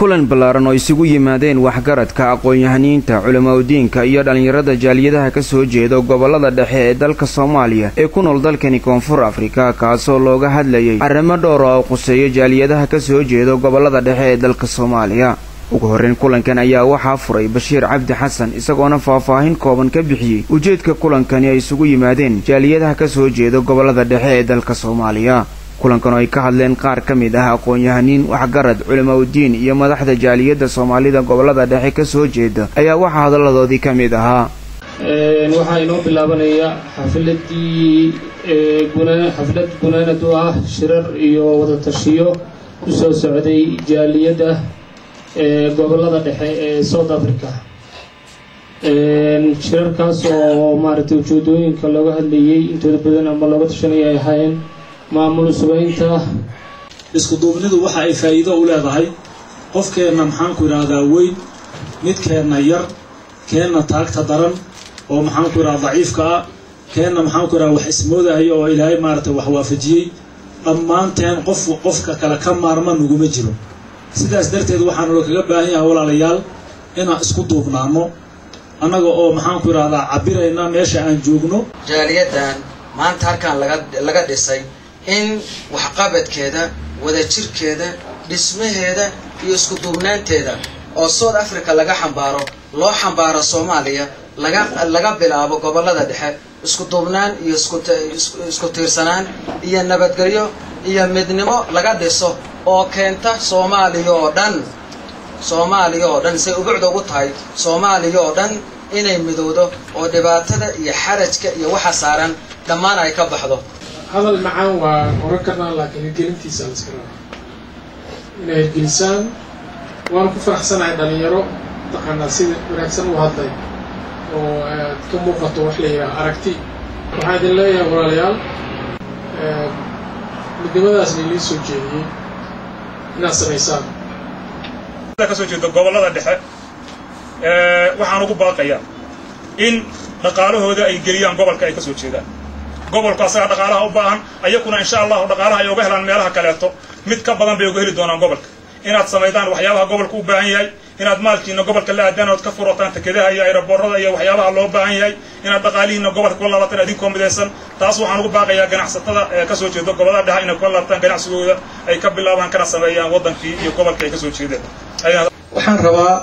Kulan ballaaran oo isugu yimaadeen waxgaradka, aqoon-yahaniinta, culimaudiinka iyo dhallinyarada jaaliyadaha ka soo jeeda gobolada dhexe ee dalka Soomaaliya ee ku nool dalkani Koonfur Afrika, kaasoo looga hadlayay arrimo dhowr oo quseeya jaaliyadaha ka soo jeeda gobolada dhexe ee dalka Soomaaliya. Ugu horreyn kulankan ayaa waxaa furay Bashiir Cabdi Xasan, isagoona faahfaahin kooban ka bixiyey ujeedka kulankani ay isugu yimaadeen jaaliyadaha ka soo jeeda gobolada dhexe ee dalka Soomaaliya. Kulankan oo ay ka hadleen qaar ka mid ah aqoon-yahaniin, waxgarad, culimaudiin iyo madaxda jaaliyadda Soomaalida gobolada dhexe ka soo jeeda ayaa waxaa hadalladoodii ka mid ahaa: Waxaa inoo bilaabanaya xafladii, xaflad gunaanad u ah shirar iyo wadatashiyo usoo socday jaaliyadda gobolada dhexe ee South Africa. Shirarkaas oo maaragtay ujeedooyinka looga hadlayay intooda badan ama looga tashanaya ay ahaayeen maamul subaynta. Isku duubnidu waxa ay faa'iido u leedahay qofkeenna, maxaanku idhaahdaa, weyn, midkeenna yar, keenna taagta daran oo, maxaanku idhahda, daciifka ah, keenna, maxaanku idhahda, wax ismoodahayo oo Ilaahay maaragtay wax waafajiyey. Dhammaanteen qof qofka kale ka maarma naguma jiro. Sidaas darteed waxaanu kaga baahan yahay, walaalayaal, inaan isku duubnaano annaga oo, maxaanku idhahdaa, cabirayna meesha aan joogno. Jaaliyadan maanta halkan laga dhisay in waxqabadkeeda, wadajirkeeda, dhismaheeda iyo isku duubnaanteeda oo South Africa laga xambaaro, loo xambaaro Soomaaliya, laga bilaabo gobolada dhexe, isku duubnaan iyo isku tiirsanaan iyo nabadgelyo iyo midnimo laga dhiso oo keenta Soomaaliya oo dhan, Soomaaliya oo dhan say ubucda ugu tahay, Soomaaliya oo dhan inay midowdo oo dhibaatada iyo xarajka iyo waxa saaran dhammaan ay ka baxdo. Hadal macaan waa oran karnaa, laakiin hirgelintiisa la iska rabaa inay hirgelisaan. Waana ku faraxsanahay dhalinyaro mataqaanaa sida wanaagsan u hadlay oo aad ka muuqato wax la yidhaha aragti. Waxaan idin leeyahay, walaalayaal, midnimadaasna ilii soo jeediyey inaad samaysaan. Kasoo jeedo gobollada dhexe waxaan ugu baaqayaa in dhaqaalahooda ay geliyaan gobolka ay ka soo jeedaan. Gobolku asagaa dhaqaalaha u baahan, ayakuna insha Allahu dhaqaalaha ay uga helaan meelaha kaleeto mid ka badan bay uga heli doonaan gobolka. Inaad samaydaan waxyaabaha gobolka u baahan yahay, inaad maalkiina gobolka la aadaan ood ka furataan takedaha iyo aeroboorada iyo waxyaabaha loo baahan yahay, inaad dhaqaalihiina gobolka kula laabataan adinkoo midaysan. Taas waxaan ugu baaqayaa ganacsatada ee kasoo jeeda gobolada dhexe inay kula laabtaan ganacsigooda, ay ka bilaabaan kana sameeyaan waddankii iyo gobolka ay kasoo jeedeen. Waxaan rabaa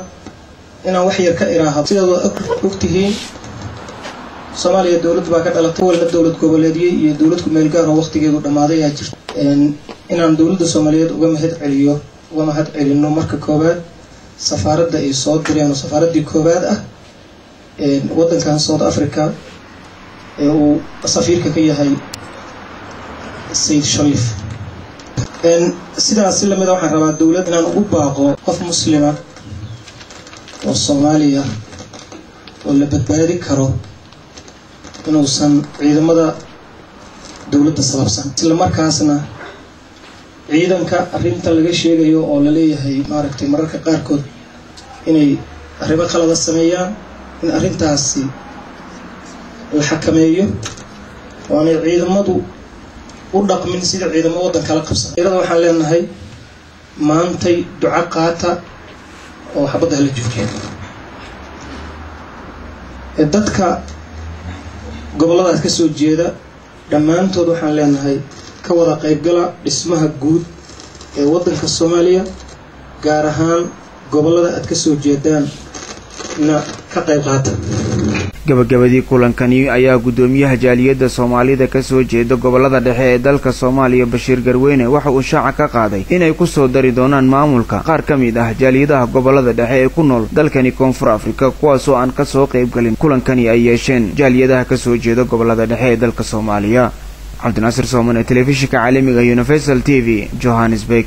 inaan wax yar ka iraahdo. Sidaad og tihiin, Soomaaliya dowlad baa ka dhalatay, walna dowlad goboleedye iyo dowlad ku meel gaar oo waqtigeedu dhammaaday ayaa jirta. Inaan dowladda Soomaaliyeed uga mahad celiyo, uga mahad celino marka koowaad safaaradda ay soo direen oo safaaraddii koowaad ah waddankan South Africa ee uu safiirka ka yahay Sayid Shariif. Sidaas si lamida waxaan rabaa dowlad inaan ugu baaqo qof Muslima oo Soomaaliya oo la badbaadi karo inuusan ciidamada dowladda sababsan, isla markaasna ciidanka arrinta laga sheegayo oo laleeyahay maaragtay mararka qaarkood inay arrimo qalada sameeyaan, in arrintaasi la xakameeyo oo aanay ciidamadu u dhaqmin sida ciidamo waddan kala qabsan. Irada waxaan leenahay maantay duco qaata oo xabadda hala joojiyo. Dadka gobolladaas ka soo jeeda dhammaantood waxaan leenahay ka wada qaybgala dhismaha guud ee waddanka Soomaaliya, gaar ahaan gobollada aad ka soo jeedaan na ka qayb qaata. Gabagabadii kulankani ayaa guddoomiyaha jaaliyadda Soomaalida kasoo jeeda gobolada dhexe ee dalka Soomaaliya, Bashiir Garweyne, waxa uu shaaca ka qaaday inay kusoo dari doonaan maamulka qaar ka mid ah jaaliyadaha gobolada dhexe ee ku nool dalkani Koonfur Afrika, kuwaasoo aan kasoo qaybgalin kulankani ay yeesheen jaaliyadaha kasoo jeeda gobolada dhexe ee dalka Soomaaliya. Cabdinaasir Soomane, telefishinka caalamiga Universal TV, Johannesburg.